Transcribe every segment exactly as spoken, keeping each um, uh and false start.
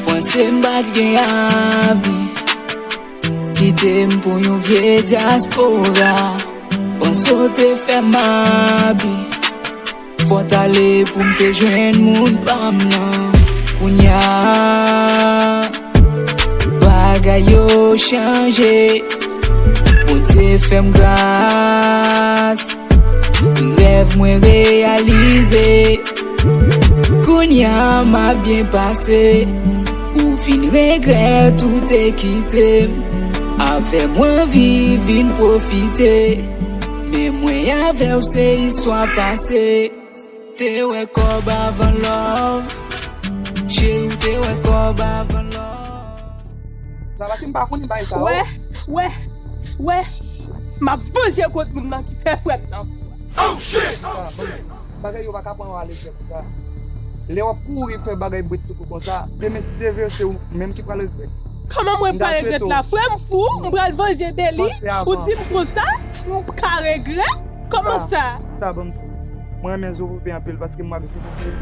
Panse m pa t gen avi, kite m pou yon vye dyaspora. Panse w te fè m abi, fò t ale pou m te jwenn moun pa m nan. Kounya, bagay yo chanje, Bondye fè m gras. Rèv mwen reyalize. Kounya m ap byen pase. Ou vin regrèt ou te kite m. Avè mwen viv, vin pwofite. Men mwen avè w se istwa pase. Te wè kòb avan love. Cheri, w te wè kòb avan love. Sa la, si m pa konnen bagay sa yo. Wè, wè, wè. M ap vanje kont moun nan ki fè frè m nan. Sa, bon, bagay yo pa ka pran yo alejè konsa. Lè w ap kouri fè bagay bwit sou kou konsa, demen si Dye vle se ou menm ki pral regrèt. Kòman mwen pral regrèt la? Frè m fou, m pral vanje de li. Ou di m konsa, m ka regrèt? Kòman sa? Sista, ban m di w. Mwen renmen Zo Pope anpil paske m wè Zo Pope.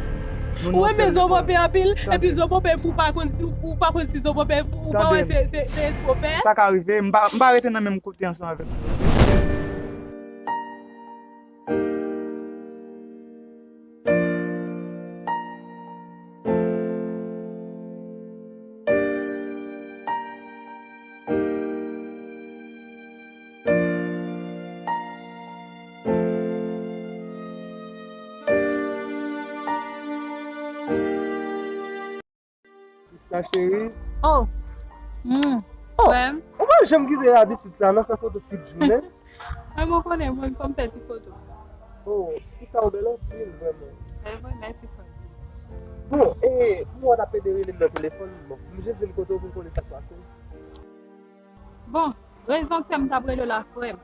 Ou renmen Zo Pope anpil, epi Zo Pope fou, ou pa konn si, ou pa konn si Zo Pope fou, ou pa wè se, se, se espopè? Sa ka rive, m pa, m pa rete nan menm kote ansanm avèk Zo Pope. Sista cheri. Oh. Hmm. Oh, frè m. Ou pa janm kite abitid sa, non, fè foto tout jounen. Mwen, mwen konnen, mwen, fò m fè ti foto. Oh, sista, ou bèl anpil, vrèman. Se vre, mèsi, frè m. Bon, e, m wè w t ap pede rele m nan telefòn, bon, m jis vin kote w pou m konnen sa k pase. Bon, rezon k fè m t ap rele w la, frè m.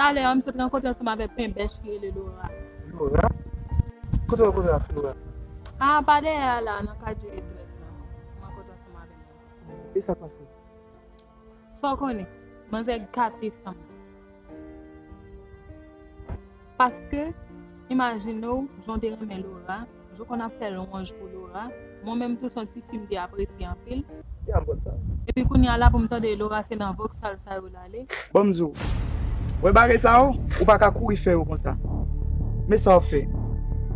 Talè a, m sot rankontre ansanm avèk penbèch ki rele Laura. Laura? Kote w rankontre ak Laura? A, pa dèyè a la, nan katye trèz la. M rankontre ansanm avè l konsa. E sa k pase? Sa w konnen, manzè gate san m. Paske, imajine w, jan w te renmen Laura, jan w konn ap fè lwanj pou Laura, mwen menm tou se yon ti fi m te apresye anpil. Ya, m konn sa. Epi kounye a la pou m tande Laura se nan vòksal sa yo l ale. Ban m di w, wè bagay sa yo, ou pa ka kouri fè yo konsa. Men sa w ap fè.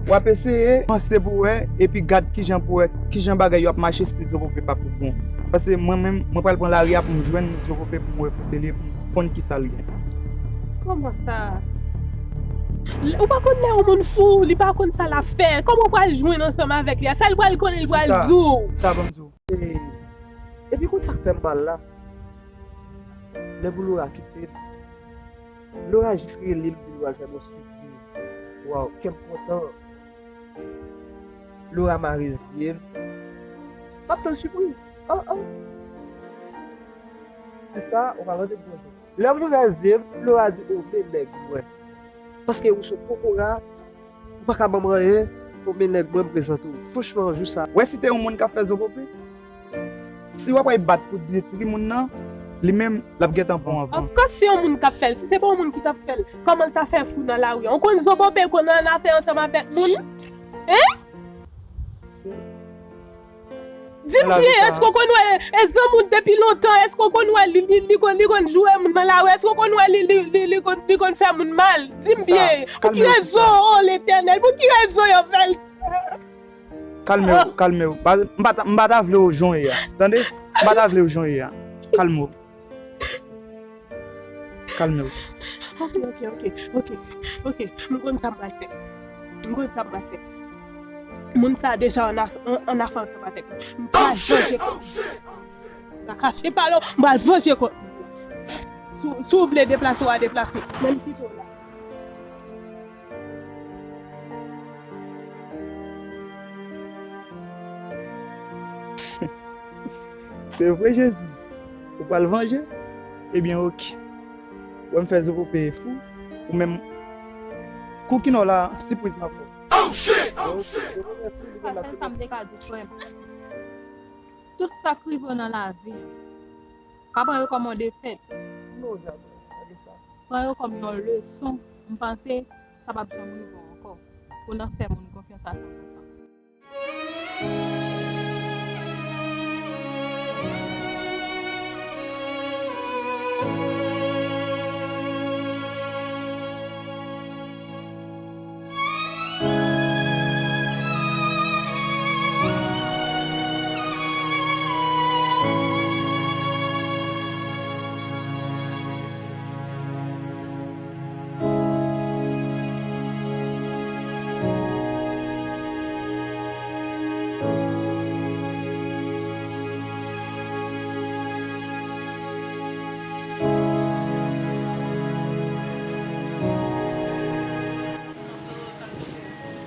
W ap eseye panse pou wè, epi gad kijan pou wè, kijan bagay yo ap mache si Zo Pope pa pou bon. Paske mwen menm, mwen pral pran lari a pou m jwenn Zo Pope pou m wè kote l ye, pou m konn kisa l gen. Kòman sa? L-, ou pa konn lè yon moun fou, li pa konn sa l ap fè. Kòman w pral jwenn ansanm avèk li a? Sa l pral konnen, li pral di w. Sista, sista, ban m di w. E, epi konn sa k fè m mal la? Lè pou Laura kite m, Laura jis rele m, di l pral fè m yon sipriz. Waw, kè m kontan. Laura mare zye m. M ap tann sipriz. Oh, oh. Sista, ou pa mande m konsa. Lè m louvè zye m, Laura di, "O, men nèg mwen." Paske ou se yon kokora, ou pa ka ban m anyen, o, men nèg mwen, m prezante w. Franchman, jou sa. Wè si te yon moun k ap fè Zo Pope, si w ap al bat pou de timoun nan, li menm, l ap gentan pran w anvan. Of course, se yon moun k ap fè l. Si se pa yon moun ki t ap fè l, kòman l ta fè fou nan lari a? Ou konn Zo Pope konn ann afè ansanm avèk moun? Hein? Se Di m byen, èske w konn wè, e zanmi w depi lontan, èske w konn wè li, li, li konn, li konn joure moun nan lari? Èske w konn wè li, li, li, li konn, li konn fè moun mal? Di m byen, pou ki rezon, o Letènèl, pou ki rezon yo fè l? Kalme w, kalme w. M pa, m pa ta, m pa ta vle w jan w ye a. Tande? M pa ta vle w jan w ye a. Kalme w. Kalme w. Ok, ok, ok, ok, ok. M konn sa m pral fè. M konn sa m pral fè. Moun sa a deja ann af-, ann, ann afè ansanm avèk mwen. M pral vanje kont moun nan. M pa kache pale w, m pral vanje kont moun nan. Si w, si w vle deplase, w a deplase. Men m kite w la. Se vre, Jezi. Ou pral vanje? Ebyen, oke. Wè m fè Zo Pope fou, ou menm. Kou ki nò la, sipriz m ap fè. Oh, shit! Oh, shit! Sa sèl sa m te ka di, frè m. Tout sa k rive w nan lavi an, Pa pran yo kòm yon defèt. Non, Jacques, pa di sa. Pran yo kòm yon leson. M panse sa p ap janm rive w ankò pou n ap fè moun konfyans a san pou san.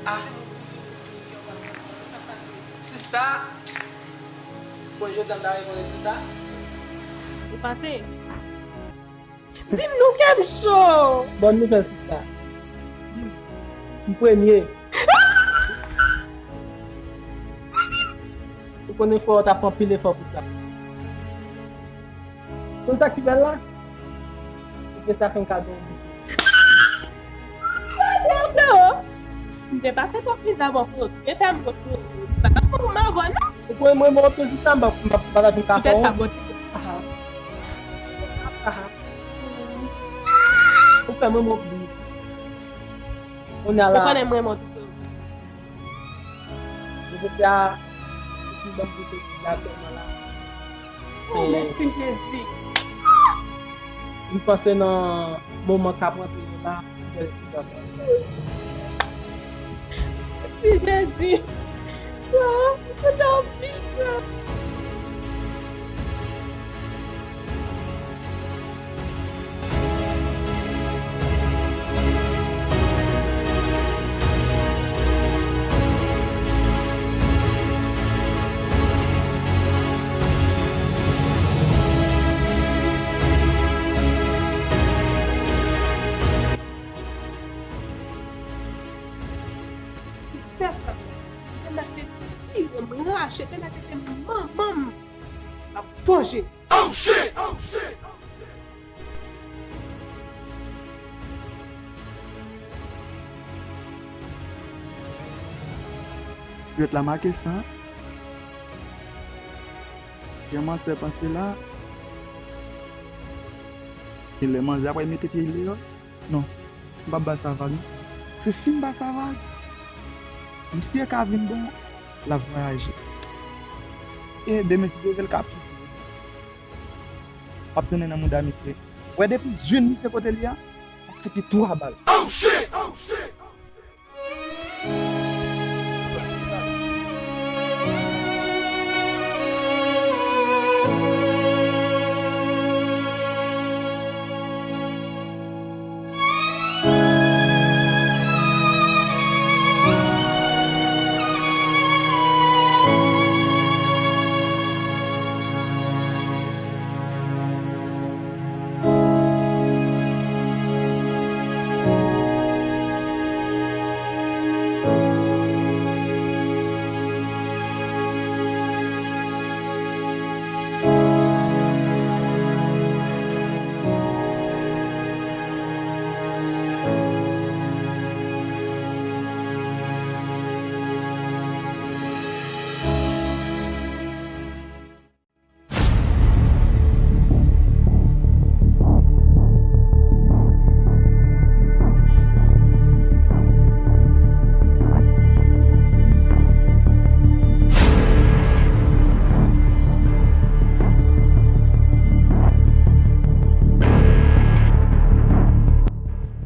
Ah. Sista. Bon, je t'aime, ta reponn sista. Ou pase? Di m non, kè m cho. Bòn nouvèl, sista. M premye. Ou konnen fò w t ap anpil efò pou sa. Konn sa ki bèl la? Ou fè sa fè m kado yon bisnis. M te pase twòp plis dabò pou yo. Si te fè m kot yo, sa t ap bon pou m avè w, non? Ou konnen mwen, mwen, mwen, sista, m pa, m pa, m pa ta vin ka fè w. Poutèt sa, bon, ti. Aha. Aha. Ou fè mwen, mwen plis. Kounye a la. Ou konnen mwen, mwen, tout. Mesye a, ki ban m plis etid la aktyèlman la. Oh, mèsi Jezi. M panse nan moman k ap rantre yo la, m fè etid la franse. Mèsi Jezi. Yo, m kontan anpil, yo. Pèp la, tèlè te tire m, rache, tèlè te te manman m, m ap vanje. Oh shit! Oh shit! Jwèt la make san. Jan manzè panse la. E lè manzè ap mete pye l deyò. Non, m p ap ba sa vag, non. Se si m ba sa vag, misye ka vin bon, l ap vwayaje. E demen, si Dye vle, l ka pi di. M ap tounen nan mouda misye. Wè, depi m jwenn misye kote li a, m ap fete twa bal. Oh shit! Oh shit!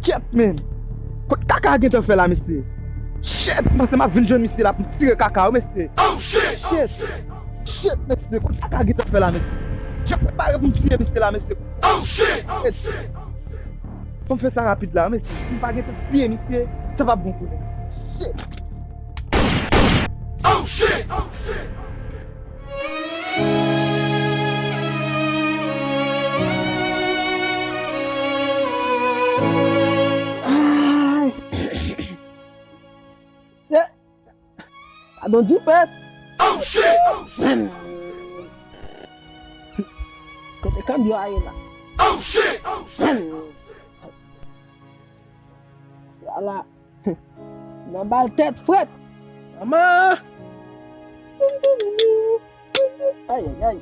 Kyèt, men! Kot kaka a gentan fè la, mesye? Shit! M panse m ap vin jwenn misye la pou m tire kaka, wi, mesye. Oh, shit! Shit! Shit, mesye, kot kaka gentan fè la, mesye? Jan prepare pou m tiye misye la, mesye. Oh, shit! Shit! Fò m fè sa rapid la, mesye. Si m pa gentan tiye misye, sa p ap bon pou nou, mesye. Shit! Oh, shit! Oh, shit! Ay! Se Gadon jipèt. Oh, shit! Oh, shit! Kote kanbyo a ye la? Oh shit! Sa la. Nan bal tèt frèt. Manman. Ay, ay, ay.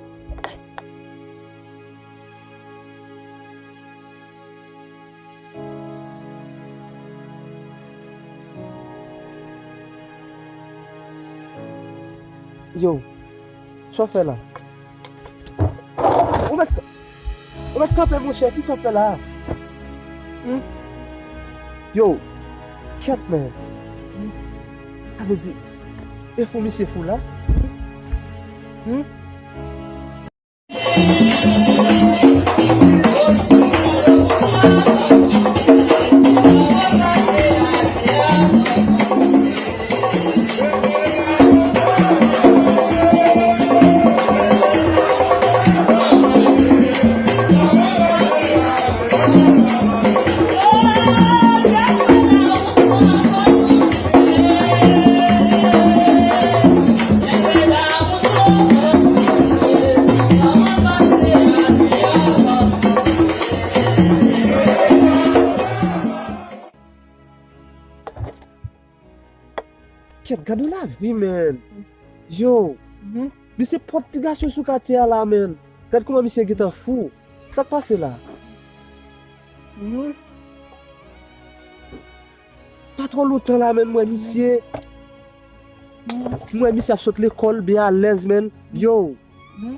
Yo, sa w fè la? Ou mèt, ou mèt kanpe, monchè, kisa w fè la? Hmm? Yo, kèt, men. Hmm? Sa vle di, e fou misye fou la? Hmm? Kèt, gad yon lavi, men. Yo, mhm, misye pwòp ti gason sou katye a la, men. Gad kòman misye gentan fou. Sa k pase la? Mhm. Pa twò lontan la, men, m wè misye. Mhm. M wè misye ap sot lekòl, byen alèz, men. Yo. Mhm.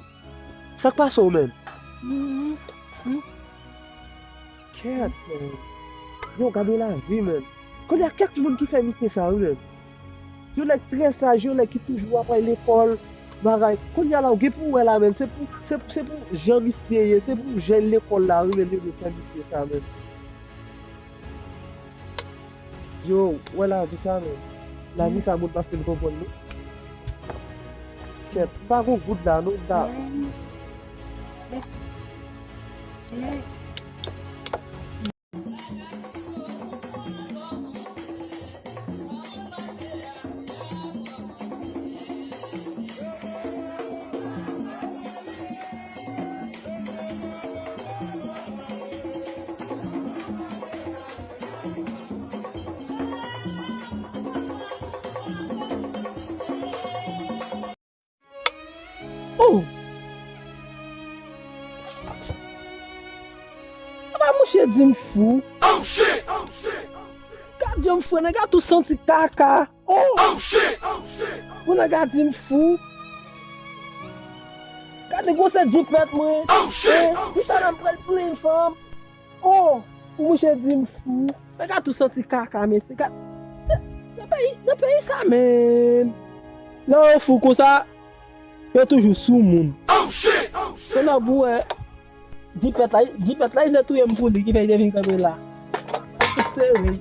Sa k pase w, men? Mhm. Mhm. Kèt, men. Yo, gade yon lavi, men. Kounye a, kèk moun ki fè misye sa, wi, men. Yon nèg trè saj, yon nèg ki toujou ap al lekòl, bagay. Kounye a la, ou gen pou wè la, men. Se pou, se pou, se pou jan misye ye, se pou jan lekòl la, wi, men, yo vle fè misye sa, men. Yo, wè lavi sa, men. Lavi sa, moun pa fin konprann, non. Kèt, pa gon goud la, non, m ta. Oh! Apa mouche di m fou? Gad jan m fre, nèg la tou santi kaka. Oh! Ou nèg la di m fou. Gade gwosè jipèt mwen. Eh, pou sa la m pral plenn fanm. Oh, pou mouche di m fou. Nèg la tou santi kaka, mesye. Gad, nan peyi, nan peyi sa, men. Lè yo fou konsa, yo toujou sou moun. Kounye a pou wè, jipèt la, jipèt la, li vle touye m pou li, ki fè li te vin kanpe la. Tout sere.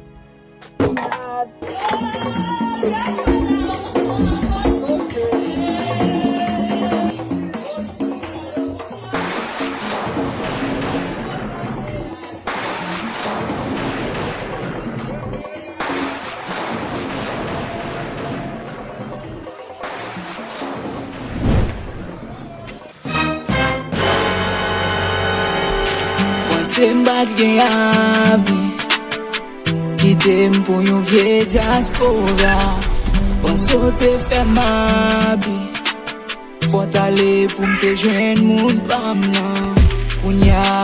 Panse m pa t gen avi, kite m pou yon vye dyaspora. Panse w te fè m abi, fò t ale pou m te jwenn moun pa m nan. Kounye a